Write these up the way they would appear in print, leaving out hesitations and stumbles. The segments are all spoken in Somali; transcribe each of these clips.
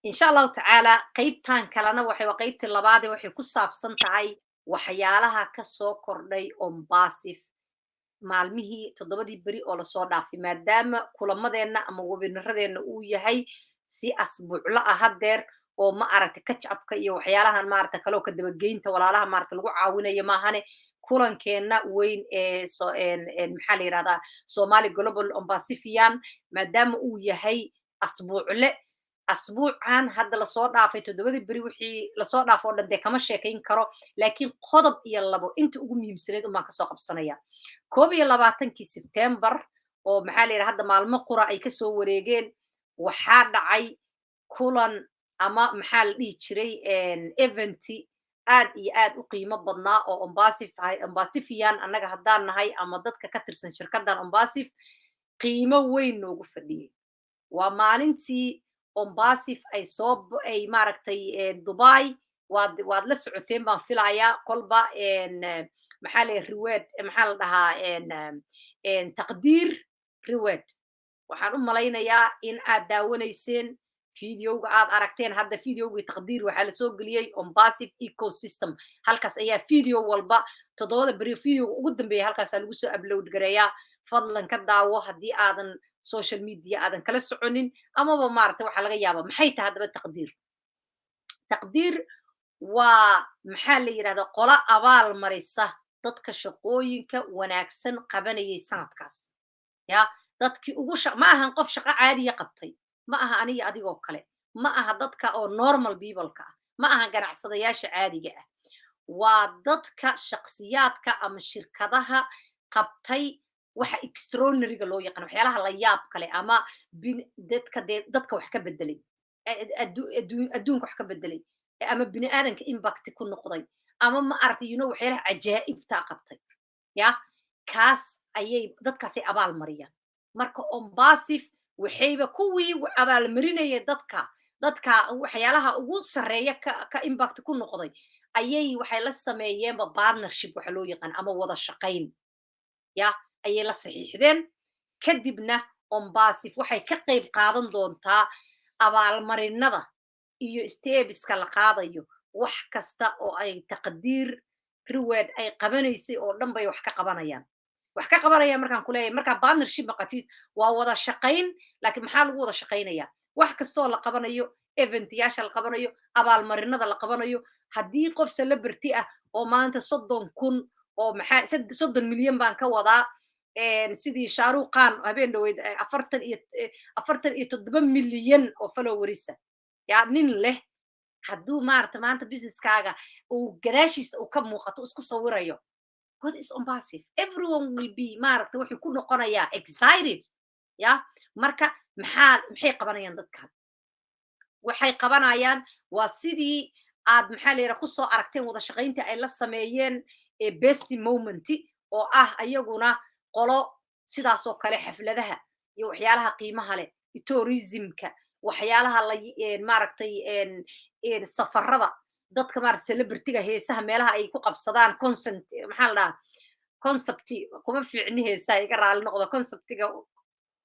Insha Allahu tacaala, qaybtan kalena waxay waa qaybtii labaade, waxay ku saabsan tahay waxyaalaha ka soo kordhay ONPASSIVE maalmihii 7dii beri oo lasoo dhaafay, maadaama kulamadeenna ama webinaradeenna uu yahay si asbuuclo ah haddeer, oo ma aragta catch upka iyo waxyaalahan maaragta kaloo ka dabageynta walaalaha maaragta lagu caawinayo maahane. Kulankeenna weyn ee so maxaa la yidhahdaa, Somali Global ONPASSIVIAN, maadaama uu yahay asbuucle, asbuucan hadda lasoo dhaafay 7dii beri wixii lasoo dhaafo o dhan dee kama sheekayn karo, laakiin qodob iyo labo inta ugu muhiimsaneyd unbaan kasoo qabsanaya. 21kii Sebtembar, oo maxaa la yidhaha, hadda maalmo qura ay kasoo wareegeen, waxaa dhacay kulan ama maxaa la dhihi jiray, event-i aad iyo aad u qiimo badnaa oo ONPASSIVE, ONPASSIVIAN annaga haddaan nahay ama dadka ka tirsan shirkaddan ONPASSIVE qiimo weyn noogu fadhiyey. Waa maalintii ONPASSIVE ay soo ay maaragtay Dubai. Waad la socoteen baan filayaa. Kolba maxaa la reward, maxaa la dhahaa, Taqdiir Reward. Waxaan u malaynayaa in aad daawanayseen videoga, aad aragteen hadda videogii Taqdiir. Waxaa lasoo geliyey ONPASSIVE ecosystem. Halkaas ayaa video walba 7da beri videoga ugu dambeeya halkaasaa lagu soo upload gareeyaa. Fadlan ka daawo haddii aadan social media aadan kala soconin amaba maaragta waxaa laga yaaba. Maxay tahay haddaba Taqdiir? Taqdiir waa maxaa la yidhahdaa, qola abaal marisa dadka shaqooyinka wanaagsan qabanayay sanadkaas. Ya dadkii ugu ma ahan qof shaqo caadiya qabtay, ma aha aniga adigoo kale, ma aha dadka oo normal peopleka ah, ma aha ganacsadayaasha caadiga ah. Waa dadka shakhsiyaadka ama shirkadaha qabtay waxa extraordinaryga loo yaqaan, waxyaalaha la yaab kale, ama dadka dee dadka wax ka bedelay, adduunka wax ka bedelay, ama bini aadanka impact ku noqday, ama ma aragtay, waxyaalaha cajaa'ibtaa qabtay. Ya kaas ayay dadkaasay abaal mariyaan. Marka ONPASSIVE waxayba kuwii abaalmarinayay dadka waxyaalaha ugu sarreeya ka impact ku noqday ayay waxay la sameeyeenba partnership waxa loo yaqaan ama wada shaqayn ya ayay la saxiixdeen. Kadibna ONPASSIVE waxay ka qayb qaadan doontaa abaalmarinada iyo steps-ka la qaadayo. Wax kasta oo ay Taqdiir Reward ay qabanaysay oo dhan bay wax ka qabanayaan. Wax ka qabanayaan markaan kuleeyahay, markaa partnership maqatid, waa wada shaqayn. Laakiin maxaa lagu wada shaqaynayaa? Wax kastoo la qabanayo, eventyaasha la qabanayo, abaalmarinada la qabanayo, haddii qof celebrity ah oo maanta 30,000 oo maxaa 30 milyan baan ka wadaa, sidii Shahrukh Khan habeen dhaweyd 47 milyan oo followerisa yaa nin leh, hadduu maarata maanta businesskaaga uu gadaashiisa uu ka muuqato, isku sawirayo, what is ONPASSIVE, everyone will be maaragta wuxuu ku noqonayaa excited. Ya marka maxay qabanayaan dadkan? Waxay qabanayaan waa sidii aad maxaa la yidhaha kusoo aragteen wada shaqayntii ay la sameeyeen Best Moment, oo ah ayaguna qolo sidaasoo kale xafladaha iyo waxyaalaha qiimaha leh, tourismka, waxyaalaha la maaragtay, safarada dadka maarata celebrityga, heesaha, meelaha ay ku qabsadaan concert, maxaa la dhahaa, concept, kuma fiicni heesaha, iga raali noqdo, conceptiga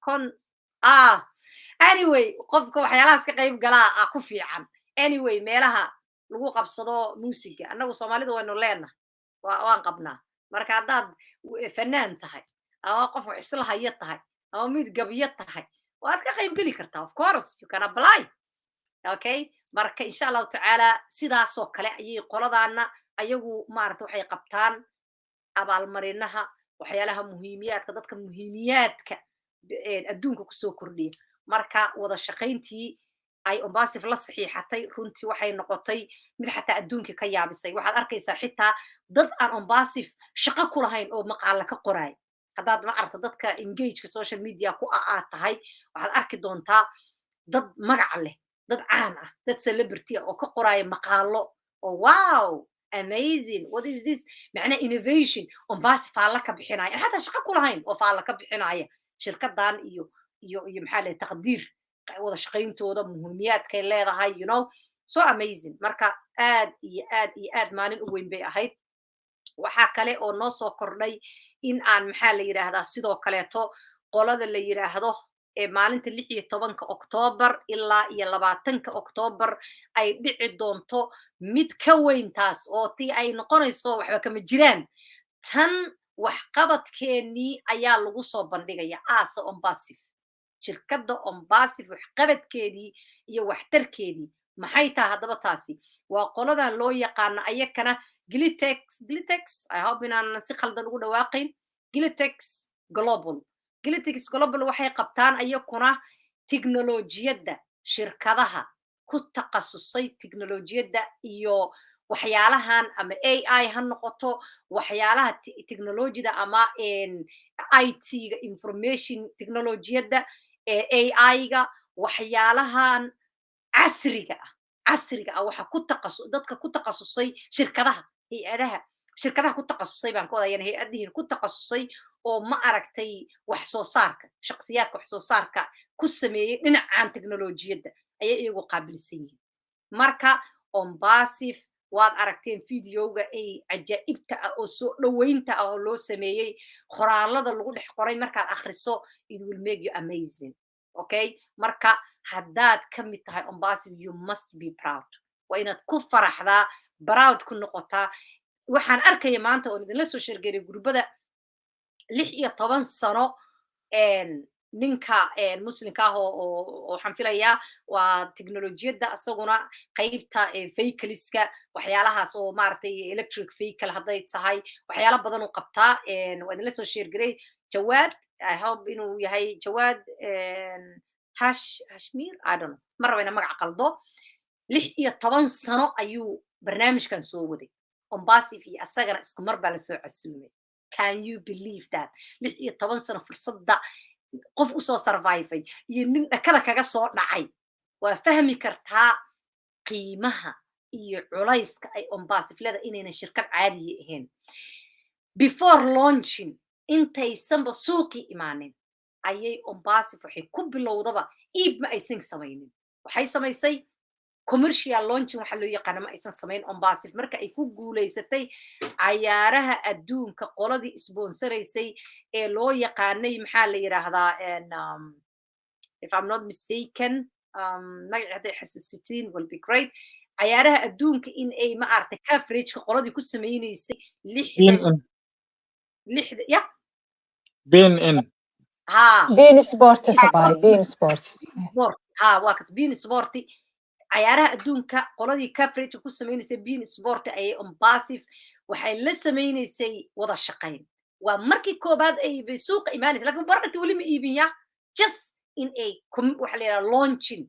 con ah. Anyway, qofka waxyaalahaas ka qayb galaa ah ku fiican. Anyway, meelaha lagu qabsado muusiga, annagu Soomaalida waynu leenahay, waan qabnaa. Marka haddaad fanaan tahay ama qof wax isla haya tahay ama mid gabyo tahay, waad ka qayb geli kartaa. Of course you can apply, okay? Marka insha Allahu tacaala sidaasoo kale ayay qoladaana ayagu maarata waxay qabtaan abaalmarinaha, waxyaalaha muhiimiyaadka, dadka muhiimiyaadka adduunka kusoo kordhiya. Marka wada shaqayntii ay ONPASSIVE la saxiixatay runtii waxay noqotay mid xataa adduunkii ka yaabisay. Waxaad arkaysaa xitaa dad aan ONPASSIVE shaqo ku lahayn oo maqaala ka qoraay. Haddaad ma aragta dadka engageka social media ku ah aad tahay, waxaad arki doontaa dad magac leh, dad caan ah, dad celebrity ah oo ka qoraaya maqaalo oo "Wow, amazing, what is this?" Macnaa innovation ONPASSIVE faalla ka bixinaya, xataa shaqo ku lahayn oo faalla ka bixinaya shirkadan iyo maxaa leeyahay, Taqdiir wada shaqayntooda muhiimiyaadkay leedahay. So amazing. Marka aad iyo aad iyo aad maalin u weyn bay ahayd. Waxaa kale oo noo soo kordhay in aan maxaa la yidhaahdaa, sidoo kaleeto qolada la yidhaahdo Maalinta 16-ka Oktoobar ilaa iyo 20-ka Oktoobar ay dhici doonto mid ka weyn taas, oo tii ay noqonayso waxba kama jiraan. Tan waxqabadkeennii ayaa lagu soo bandhigaya aasa ONPASSIVE, shirkadda ONPASSIVE waxqabadkeedii iyo waxtarkeedii. Maxay tahay haddaba taasi? Waa qoladan loo yaqaano ayakana Glitex. Glitex, I hope inaanan si khaldan ugu dhawaaqayn. Glitex Global. Glitex Global waxay qabtaan ayakuna tiknolojiyadda, shirkadaha ku takhasusay tiknolojiyadda iyo waxyaalahan, ama AI ha noqoto, waxyaalaha technologyda ama IT-ga, information technologiyadda, AI-ga, waxyaalahan casriga ah. Waxa ku taqasu dadka ku takhasusay, shirkadaha, hay-adaha, shirkadaha ku takhasusay baan ka wadayaan, hay-adihin ku takhasusay oo, ma aragtay, wax soo saarka, shakhsiyaadka wax soo saarka ku sameeyey dhinacan teknolojiyadda ayay iyagu qaabilsan yihiin. Marka ONPASSIVE waad aragteen videoga ay cajaa'ibta ah oo soo dhoweynta ah oo loo sameeyey, qoraalada lagu dhex qoray. Markaad akhriso, it will make you amazing, okay? Marka haddaad ka mid tahay ONPASSIVE, you must be proud. Waa inaad ku faraxdaa, proud ku noqotaa. Waxaan arkaya maanta oon idinla soo share garay gurbada 16 sano ninka muslimka ah oo waxaan filayaa waa teknolojiyadda, isaguna qaybta vehicleska, waxyaalahaas oo, maaragtay, electric vehicle hadday tahay, waxyaala badan uu qabtaa. Waa idinla soo share garay. Jawaad, I hope inuu yahay Jawaad Hashmir, I don't know, ma raba ina magac qaldo. 16 sano ayuu barnaamijkan soo waday. ONPASSIVE iyo asagana isku mar baa lasoo casuumay. Can you believe that? 16 sano fursadda qof usoo survivay iyo nin dhakada kaga soo dhacay, waa fahmi kartaa qiimaha iyo culayska ay ONPASSIVE leeda, inaynan shirkad caadiya ahayn. Before launching, intaysanba suuqii imaanin, ayay ONPASSIVE waxay ku bilowdaba iib ma aysan samaynin. Waxay samaysay commercial launching waxa loo yaqaana ma aysan samayn. ONPASSIVE marka ay ku guulaysatay cayaaraha adduunka, qoladii sponsoraysay ee loo yaqaanay, maxaa la yidhaahdaa, if I'm not mistaken, magacii hadday xasuusitiin will be great, cayaaraha adduunka in ay, ma aragtay, coverageka qoladii ku samaynaysay, 60 60 ya. BNN. Ha. beIN Sports by beIN Sports. Sport, ha, waa kas beIN Sport. Cayaaraha adduunka qoladii coverage ku samaynaysay, beIN Sport, ayay ONPASSIVE waxay la samaynaysay wada shaqayn. Waa markii koobaad ay bay suuqa imaanaysa, lakin product weli ma iibin ya, just in ay waxa la yidhaha launching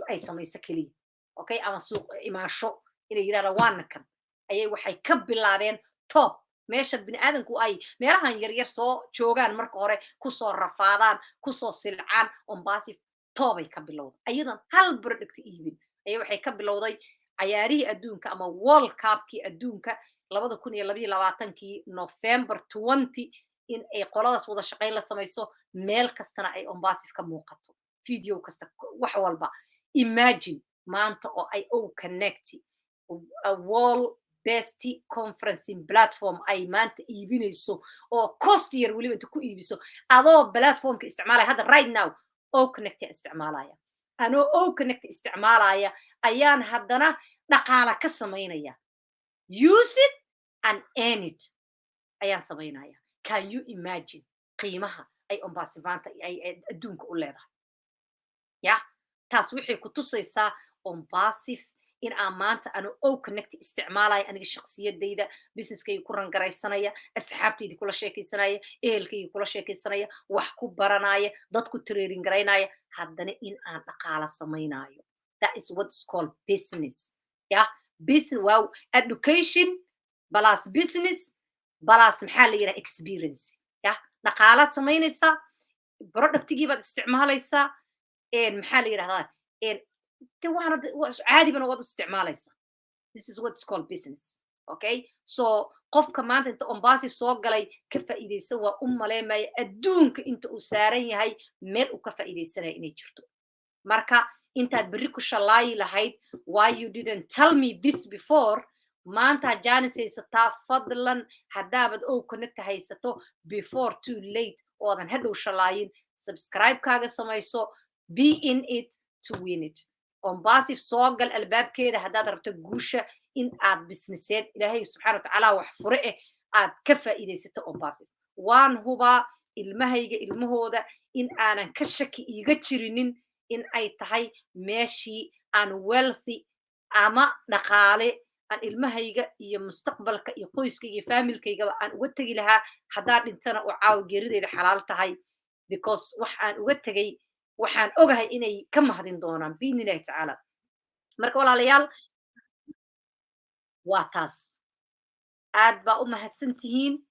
ay samayso keliya, okay, ama suuq imaasho inay yidhahdaan waana kan, ayay waxay ka bilaabeen top, meesha bini aadamku ay meelahan yaryar soo joogaan, marka hore kusoo rafaadaan, kusoo silcaan. ONPASSIVE top ay ka bilowday ayadoon hal product iibin. Ayay waxay ka bilowday cayaarihii adduunka ama World Cupkii adduunka 2022-kii November 20, in ay qoladaas wada shaqayn la samayso, meel kastana ay ONPASSIVE ka muuqato, video kasta, wax walba. Imagine maanta oo ay O-Connect, world best conferencing platform, ay maanta iibinayso oo cost yar weliba inta ku iibiso adoo platformka isticmaalaya. Hadda right now O-Connect isticmaalaya, anoo O-Connect isticmaalaya ayaan haddana dhaqaala ka samaynaya. Use it and earn it ayaan samaynaya. Can you imagine qiimaha ay ONPASSIVE maanta ay adduunka u leedahay? Ya, taas waxay ku tusaysaa ONPASSIVE in aan maanta ano O-Connect isticmaalaya, aniga shaksiyadayda businesskayga ku run garaysanaya, asxaabtayda kula sheekaysanaya, ehelkayga kula sheekaysanaya, wax ku baranaya, dad ku training garaynaya, haddana in aan dhaqaala samaynayo. That is what's called business. Ya, business, wow, education plus business plus, maxaa la yidhaha, experience. Ya, dhaqaalaad samaynaysaa, productigii baad isticmaalaysaa, maxaa la yidhahdaa, de waana caadigana waad u isticmaalaysaa. This is what's called business, okay? So qofka maanta inta ONPASSIVE soo galay ka faa'iidaysan, waa u maleemaya adduunka inta uu saaran yahay meel uu ka faa'iidaysanaya inay jirto. Marka intaad berri ku shallaayi lahayd "Why you didn't tell me this before?", maanta chance haysataa. Fadlan, haddaabad O-Connect haysato, before too late oodan hadhow shallaayin. Subscribe-kaaga samayso. Be in it to win it. ONPASSIVE soo gal albaabkeeda haddaad rabto guusha in aad businesseed Ilaahay subxana watacaala wax fure eh aad ka faa'iidaysato ONPASSIVE. Waan hubaa ilmahayga ilmahooda in aanan ka shaki iiga jirinin in ay tahay meeshii aan wealthy ama dhaqaale aan ilmahayga iyo mustaqbalka iyo qoyskayga iyo familkaygaba aan uga tegi lahaa, haddaan dhintana oo caawa geerideyda xalaal tahay, because wax aan uga tegay waxaan ogahay inay ka mahadin doonaan, biidni Illahi tacaala. Marka walaalayaal, waa taas. Aad baa u mahadsan tihiin.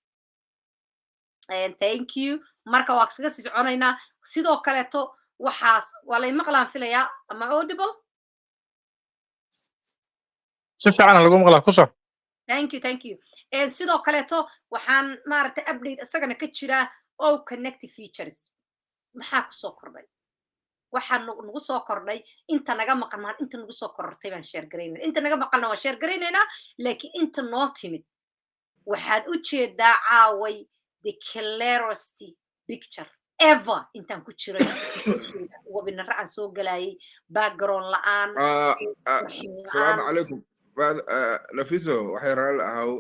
Thank you. Marka waa kaga sii soconaynaa. Sidoo kaleeto waxaas waa lay maqlaan filayaa ama audible? Si fiican lagu maqlaa, ku soc. Thank you, thank you. Sidoo kaleeto waxaan maaragtay update isagana ka jiraa O-Connect features. Maxaa kusoo kordhay? Waxaa nagu soo kordhay, inta naga maqan maan, inta nagu soo korortay baan share garaynayna. Inta naga maqalna waan share garaynaynaa, laakiin inta noo timid waxaad u jeedaa caaway the clearest picture ever intaan ku jiray webinaro aan soo galayay background la'aan. Asalaamu calaykum, Nafiso. Waxay raalli ahaw,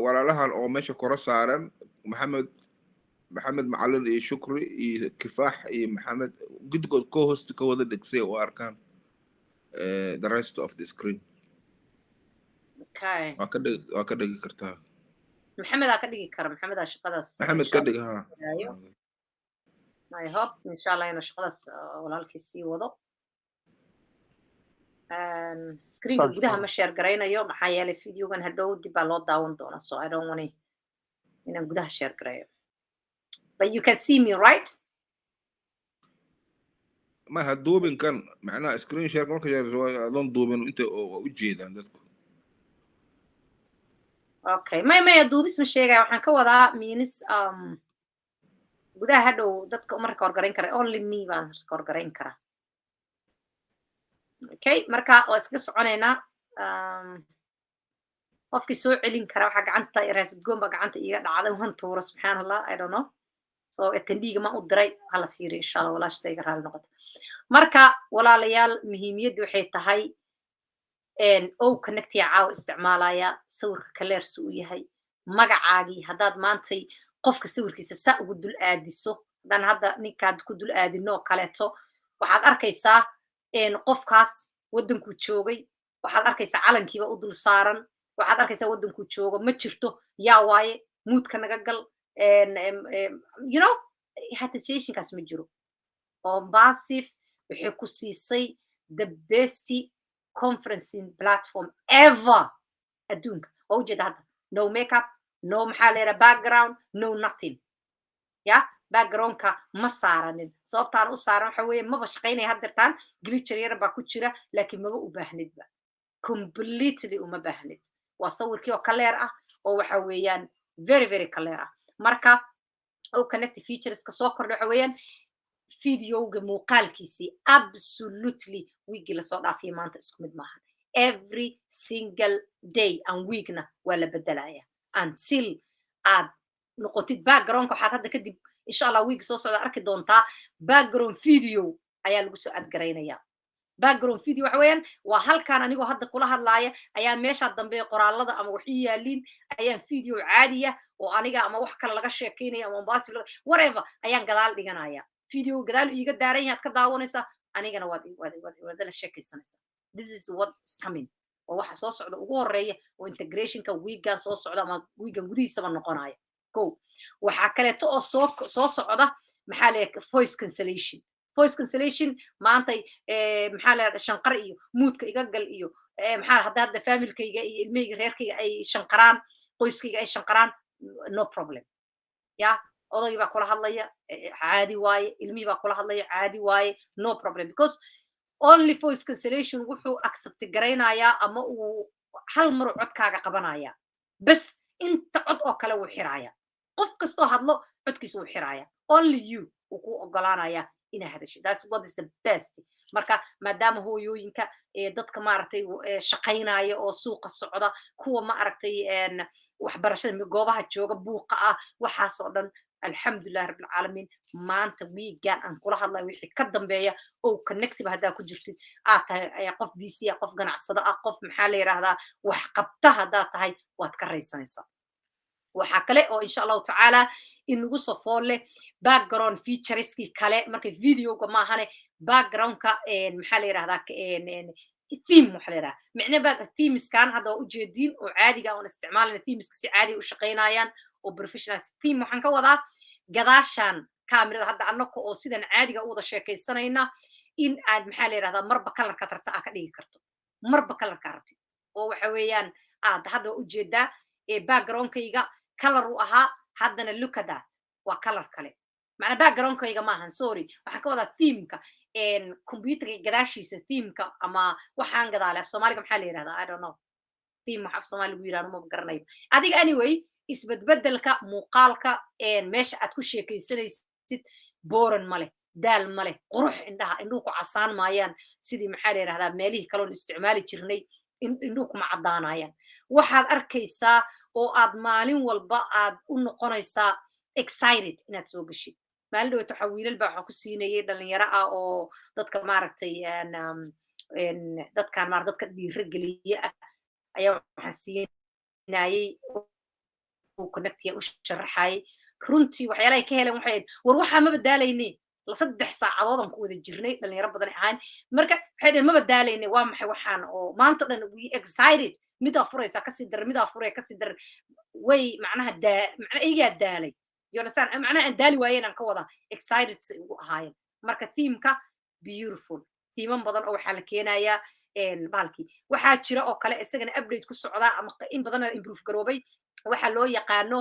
walaalahan oo meesha koro saaran, Maxamed Macalin iyo Shukri iyo Kifaax iyo Maxamed, guddigood co-host ka wada dhegsay oo arkaan the rest of the screen. Okay. Waa ka dhigi kartaa. Maxamedaa ka dhigi kara, Maxamedaa shaqadaas. Maxamed ka dhig, ha. I hope, insha Allah, inuu shaqadaas walaalkii sii wado. Screenka gudaha ma share garaynayo, maxaa yeelay videogan hadhow dib baa loo daawan doonaa, so I don't want inaan gudaha share garayo. But you can see me, right? Ma ha duubin kan, macnaha screen share marka adoon duubin inta waa u jeedaan dadku. Okay, maya, duubis ma sheegaya. Waxaan ka wadaa minis gudaha hadhow dadka uma record garayn kara, only me baan record garayn karaa. Okay, marka waa iskaga soconaynaa. Qofkii soo celin kara, waxaa gacanta raasudgoon baa gacanta iiga dhacday, waan tuura, subxaan Allah, I don't know. So attendeega maan u diray, hala fiiriyo, insha Allah, walaashasa iga raali noqoto. Marka walaalayaal, muhiimiyaddu waxay tahay O-Connectiya caawa isticmaalaya sawirka clear-su uu yahay magacaagii. Haddaad maantay qofka sawirkiisa saa ugu dul aadiso, haddaan hadda ninkaad ku dul aadino oo kaleeto, waxaad arkaysaa qofkaas waddankuu joogay, waxaad arkaysaa calankiiba u dul saaran, waxaad arkaysaa waddankuu joogo. Ma jirto yaa waaye, mute-ka naga gal, hatitationkaas ma jiro. ONPASSIVE waxay ku siisay the best conferencing platform ever adduunka. Waa ujeeda hadda, no makeup, no maxaa la yidhaha background, no nothing. Ya backgroundka ma saaranin. Sababtaan u saaran waxa weeye maba shaqaynaya haddeertaan, glitcher yar baa ku jira, laakiin maba u baahnidba, completely uma baahnid. Waa sawirkii oo clear ah oo waxa weeyaan very, very clear ah. Marka O-Connect featureska soo kordha waxa weeyaan videoga muuqaalkiisii absolutely wiigii lasoo dhaafiyay maanta isku mid maahan. Every single day and weekna waa la bedelaya until aad noqotid backgroundka. Waxaad hadda kadib, insha Allah, week soo socda arki doontaa background video ayaa lagu soo adgaraynaya. Background video waxa weeyaan waa halkan anigoo hadda kula hadlaaya ayaa meesha dambe qoraalada ama wax ii yaaliin ayaan video caadiya oo aniga ama wax kale laga sheekaynaya ama ONPASSIVE, whatever, ayaan gadaal dhiganaya. Video gadaal iiga daaran yahay aad ka daawanaysaa, anigana waad la sheekaysanaysaa. This is what is coming, waa waxa soo socda ugu horeeya oo integrationka wiigan soo socda ama wiigan gudihiisaba noqonaya. Ko waxaa kaleeto oo soo socda, maxaa la voice cancellation. Voice cancellation maantay maxaa la shanqar iyo mute-ka iga gal iyo maxaa hadda familkayga iyo ilmahayga, reerkayga ay shanqaraan, qoyskayga ay shanqaraan, no problem. Ya odaygii baa kula hadlaya, caadi waaye. Ilmihii baa kula hadlaya, caadi waaye, no problem, because only voice cancellation wuxuu accept garaynayaa ama uu hal mar codkaaga qabanaya bes. Inta cod oo kale wuu xiraaya. Qof kastoo hadlo codkiisa wuu xiraaya, only you uu ku ogolaanaya inaa hadashay. That's what is the best. Marka maadaama hooyooyinka, dadka maaragtay shaqaynaya oo suuqa socda, kuwa ma aragtay waxbarashada goobaha jooga, buuqa ah, waxaas oo dhan Alxamdulilah Rabbilcaalamiin. Maanta wiigaan aan kula hadlayo wixii ka dambeeya, O-Connective haddaa ku jirtid, aad tahay qof BC ah, qof ganacsado ah, qof, maxaa la yidhaahdaa, wax qabta haddaad tahay, waad ka raysanaysaa. Waxaa kale oo insha Allahu tacaala inagu soo fool leh background featureskii kale. Marka videoga maahane, backgroundka, maxaa la yidhahdaa, theme waxa la yidhahdaa, micne back themeskan hadda waa ujeediin oo caadiga oon isticmaalina, themeska si caadiga u shaqaynayaan oo professional theme. Waxaan ka wadaa gadaashaan kaamirada hadda annaka oo sidan caadiga u wada sheekaysanayna, in aad, maxaa la yidhahdaa, marba colorkaad rabta aa ka dhigi karto, marba colorkaa rabtid. Oo waxa weeyaan aad hadda waa ujeedaa backgroundkayga color uu ahaa, haddana look at that, waa color kale. Macnaa backgroundkayga maahan, sorry, waxaan ka wadaa themeka computerka gadaashiisa, themeka ama waxaan gadaale. Af Soomaaliga maxaa la yidhahdaa? I don't know theme wax af Soomaali lagu yidhahdo, ma garanayo adiga. Anyway, isbedbedelka muuqaalka meesha aad ku sheekaysanaysid boring ma leh, daal ma leh, qurux indhaha, indhuhu ku casaan maayaan sidii, maxaa la yidhahdaa, meelihii kaloon isticmaali jirnay, indhuhu kuma caddaanayaan. Waxaad arkaysaa oo aad maalin walba aad u noqonaysaa excited inaad soo geshid. Maalin dhaweyta waxaa wiilal baa waxaa ku siinayay dhalinyaro ah oo dadka maaragtay, dadkan maar dadka dhiiro geliye ah ayaa waxaan siinayay connectiya u sharaxayay. Runtii waxyaalahay ka heleen waxay ahayd, war waxaa ma badaalayne, 3 saacadood aan ku wada jirnay, dhalinyaro badan ahaan. Marka waxay dhaheen, ma badaalayne, waa maxay waxaan oo maanta o dhan we excited? Midaa furaysaa kasii daran, midaa furaya kasii daran, way macnaha daa macnaha iyagaa daalay, you understand? Macnaha aan daali waayeen aan ka wadaa, excited say ugu ahaayeen. Marka themeka beautiful, theman badan oo waxaa la keenayaa bahalkii. Waxaa jira oo kale isagana update ku socdaa ama in badanna improve garoobay waxaa loo yaqaano,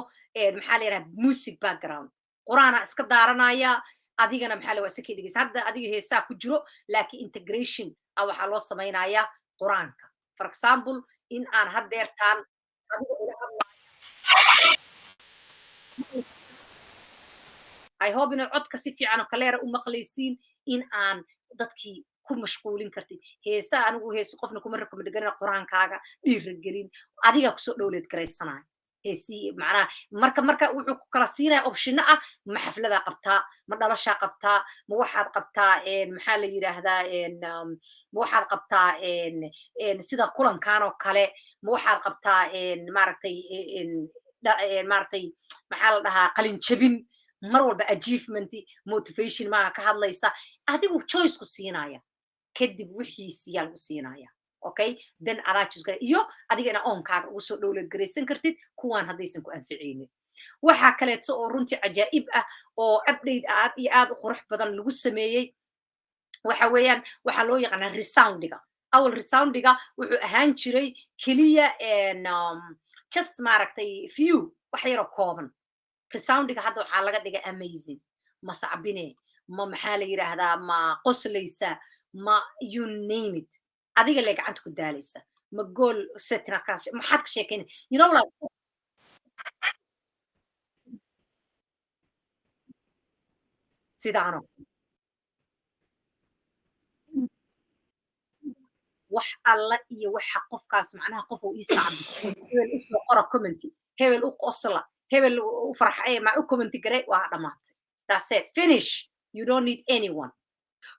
maxaa la yidhaha, music background. Quraana iska daaranaya, adigana, maxaa la waa iska dhegeysa. Hadda adiga heesaa ku jiro, laakiin integration ah waxaa loo samaynayaa Quraanka. For example, in aan haddeertaan adiga ila hadlaayo, I hope inaad codka si fiican oo clear ah u maqlaysiin, in aan dadkii ku mashquulin kartid heesa. Anigu heesi qofna kuma recommend garina, Qur-aankaaga dhiiragelin adigaa kusoo dhowleed garaysanaya heesii macnaha. Marka wuxuu ku kala siinaya optiono ah: ma xafladaa qabtaa, ma dhalashaa qabtaa, ma waxaad qabtaa, maxaa la yidhaahdaa, ma waxaad qabtaa sida kulankan oo kale, ma waxaad qabtaa, maaragtay, maaragtay, maxaa la dhahaa, qalinjabin, mar walba achievement, motivation maaha ka hadlaysa. Adigu choice ku siinaya, kadib wixiisiyaa lagu siinaya. Okay, then adaa choose kara iyo adiga ina oonkaaga ugu soo dhowlad garaysan kartid kuwaan haddaysan ku anficaynin. Waxaa kaleeto oo runtii cajaa'ib ah oo update aad iyo aad u qurux badan lagu sameeyey waxa weeyaan waxaa loo yaqaanaa resoundiga. Awal resoundiga wuxuu ahaan jiray keliya just, maaragtay, few wax yaroo kooban. Resoundiga hadda waxaa laga dhigay amazing. Ma sacbine, ma maxaa la yidhaahdaa, ma qoslaysa, ma you name it, adiga le gacanta ku daalaysa, ma goal setting maxaad ka sheekayna, you know, like sidaano wax alla iyo waxa qofkaas macnaha qof uu ii sacbi, hebel u soo qora commenty, hebel u qosla, hebel u farxa, ma u commenty garay, waa dhamaatay. That's it, finish. You don't need anyone.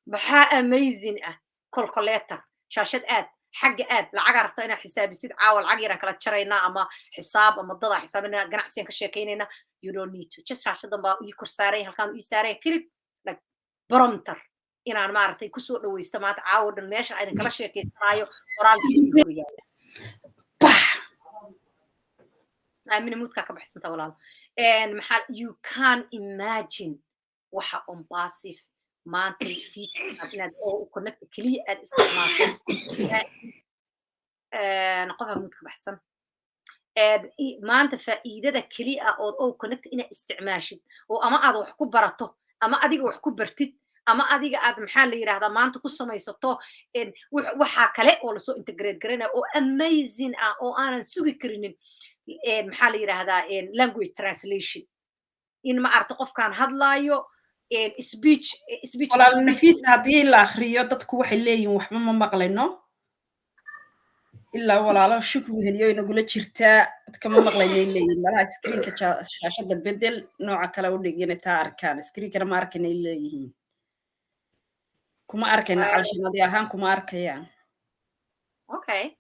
Maxaa amazing ah? Calculator, shaashad aad xagga aad lacagaa rabta inaad xisaabisid, caawa lacag yaraan kala jaraynaa ama xisaab ama dadaa xisaabinayna, ganacsiyan ka sheekaynayna, you don't need to, just shaashadan baa ii kor saaray, halkaan ii saaray, click like prompter inaan maaragtay kusoo dhawaysto. Maanta caawa dhan meesha idin kala sheekaysanaayo qoraalkiisa hor yaala. Aamina, muudkaa ka baxsanta walaal. Maxaa, you can imagine waxa ONPASSIVE maanta feature inaad oo connect keliya aad isticmaasho. Qofaa muud ka baxsan. Maanta faa'iidada keliya ah ood O-Connect inaad isticmaashid oo ama aad wax ku barato ama adiga wax ku bartid ama adiga aad, maxaa la yidhahdaa, maanta ku samaysato, waxaa kale oo lasoo integrate garanaya oo amazing ah oo aanan sugi karinin, maxaa la yidhahdaa, language translation, in ma aragta qofkaan hadlaayo speech speech. Walaal Nafiis, haddii la akriyo dadku waxay leeyihin waxba ma maqlayno. Ilaa walaalo Shukri Weheliyo inagula jirtaa. Kama maqlaynay leeyihin malaha screenka, shaashada bedel, nooca kale u dhig inay taa arkaan. Screenkana ma arkaynay leeyihiin, kuma arkayna calshanadi ahaan, kuma arkayaan. Okay,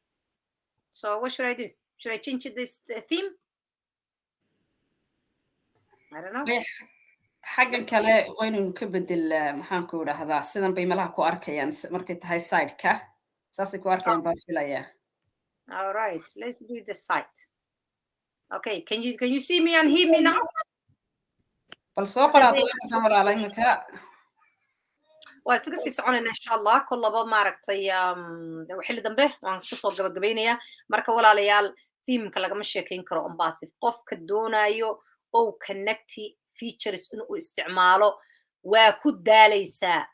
so what should I do? Should I change this, the theme? I don't know. Xaggan kale waynaynu ka bedelaa, maxaan ku idhaahdaa, sidan bay malaha ku arkayaan markay tahay sideka, saasay ku arkayaan baan filayaa. All right, let's do the site. Okay, can you see me and hear me now? Bal soo qoraada waxaasan walaala imika. Waa iskaga sii soconayna insha Allah. Kollaba maaragtay xilli dambe waan iska soo gabagabaynayaa. Marka walaalayaal, themeka lagama sheekayn karo. ONPASSIVE qofka doonayo O-Connect features inuu isticmaalo waa ku daalaysaa.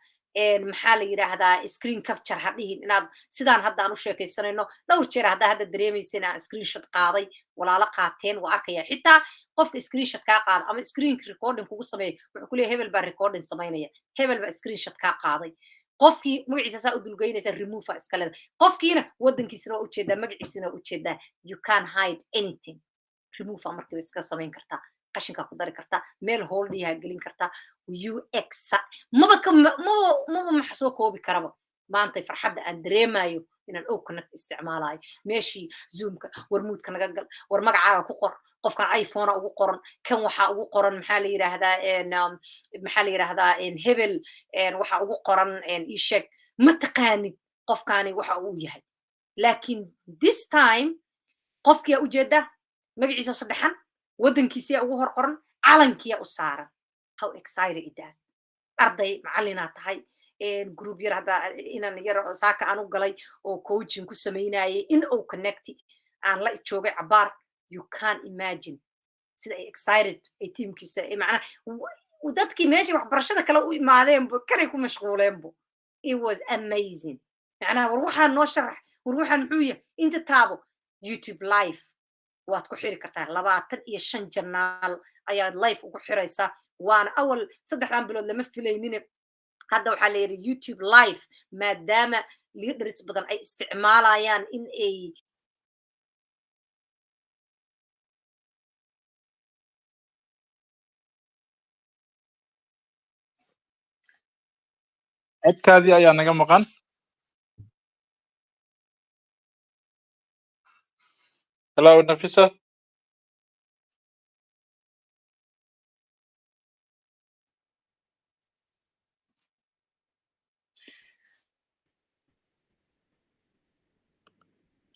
Maxaa la yidhaahdaa, screen capture ha dhihin inaad sidaan hadda aan u sheekaysanayno dhowr jeer. Haddaa hadda dareemaysa inaan screenshot qaaday, walaalo qaateen waa arkaya. Xitaa qofka screenshot kaa qaada ama screen recording kugu sameeya, wuxuu ku leeyahay hebel baa recording samaynaya, hebel baa screenshot kaa qaaday. Qofkii magaciisa saa u dulgeynaysa, remove iska leeda. Qofkiina waddankiisana waa ujeedaa, magaciisana waa ujeedaa. You can hide anything. Remove markiiba iska samayn kartaa, qashinkaa ku dari kartaa, meel holdiyaa gelin kartaa. Ux maba ka maba maxa soo koobi karaba maanta farxadda aan dareemayo inaan O-Connect isticmaalayo. Meeshii Zoomka warmuudka naga gal, war magacaaga ku qor, qofkan iPhonea ugu qoran, kan waxaa ugu qoran, maxaa la yidhaahdaa, maxaa la yidhaahdaa, hebel waxaa ugu qoran, ii sheeg, ma taqaanid qofkaani waxa uu yahay. Laakiin this time qofkiyaa ujeedaa, magaciisa saddexan, waddankiisiyaa ugu hor qoran, calankiyaa u saaran. How excited it is! Arday macallinaa tahay, group yar hadda inaan yar saaka aan u galay oo coaching ku samaynayay in O-Connect aan la joogay cabaar, you can't imagine sida ay excited ay teamkiisa, macnaha dadkii meeshay waxbarashada kale u imaadeenbo kanay ku mashquuleenbo. It was amazing. Macnaha war waxaan noo sharax, war waxaan muxuu yahay, inta taabo. YouTube live waad ku xiri kartaa, 25 channel ayaad live ugu xiraysaa. Waana awal 3dan bilood lama filaynine, hadda waxaa la yidhi YouTube live, maadaama leaders badan ay isticmaalayaan in ay Codkaadii ayaa naga maqan. Hello, Nafisa.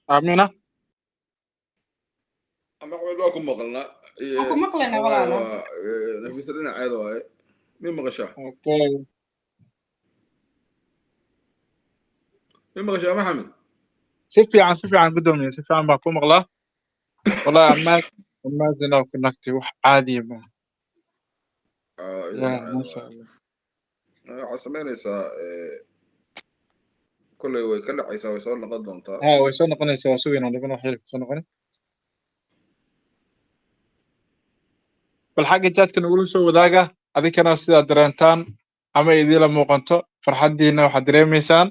Amina. Maxamed, waa ku maqalnaa. Waan ku maqlaynaa walaalo. Waa Nafisa dhinaceeda waaye, mi maqashaa? Okay. Mi maqashaa, Maxamed? Si fiican, si fiican gudoomiye, si fiican baan ku maqlaa. Wallahi amazing O-Connect, wax caadiya maaha. Ah, ya dhinaceeda masha waaye. Allah. Waxaad samaynaysaa, kolley way ka dhacaysaa, way soo noqon doontaa. Ha, way soo noqonaysaa, waa sugaynaa dhibana wax yar soo noqoni. Bal xagga chatka nagula soo wadaaga adinkana sidaad dareentaan ama idiila muuqanto farxaddiina waxaad dareemaysaan.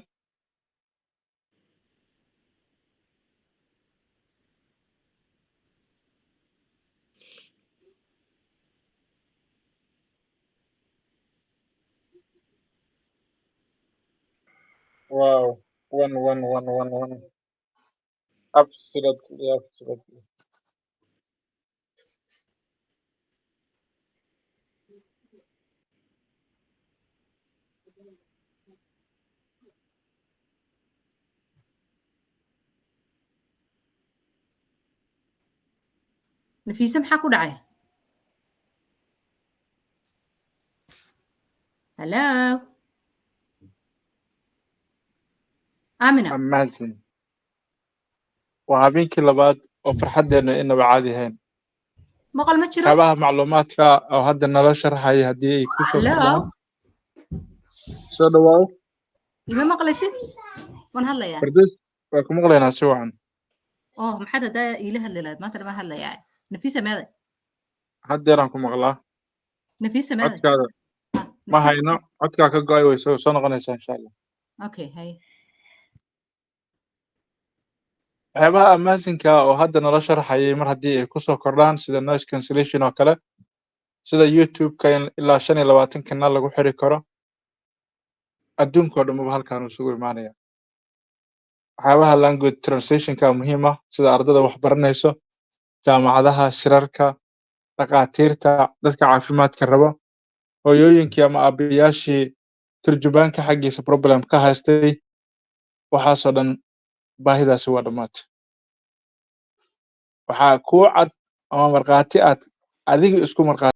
Wow, one one one one one, absolutely, absolutely. Nafiise, maxaa ku dhacay? Hello, Amina. Amazing! Waa habeenkii labaad oo farxaddeena inaba caadi ahayn. Maqal ma jiro. Waxyaabaha macluumaadka oo hadda nala sharaxaya haddii ay ku soo Hello. kordhaan. Soo dhawaaw. Ima maqlaysid? Waan hadlayaa. Farduus, waa ku maqlaynaa si wacan. Oh, maxaad haddaa iila hadli lahayd? Maanta dhama hadlayaa. Nafiisa meeday? Haddeeraan ku maqlaa. Nafiisa meeday? Codkaada Ah, ma Nafiisa. hayno, codkaa ka go-ay, way soo noqonaysaa insha Allah. Okay, hay. Waxyaabaha amazingka oo hadda nala sharxayay mar haddii ay kusoo kordhaan, sida noise cancellation oo kale, sida YouTube-ka in ilaa 25 kanaal lagu xiri karo, adduunka oo dhanbaba halkaan uu isugu imaanaya. Waxyaabaha language translationka muhiim ah, sida ardada wax baranayso, jaamacadaha, shirarka, dhakhaatiirta, dadka caafimaadka rabo, hooyooyinkii ama aabayaashii turjubaanka xaggiisa problem ka haystay, waxaasoo dhan baahidaasi waa dhammaatay. Waxaa kuu cad ama markhaati aad adiga isku markhaati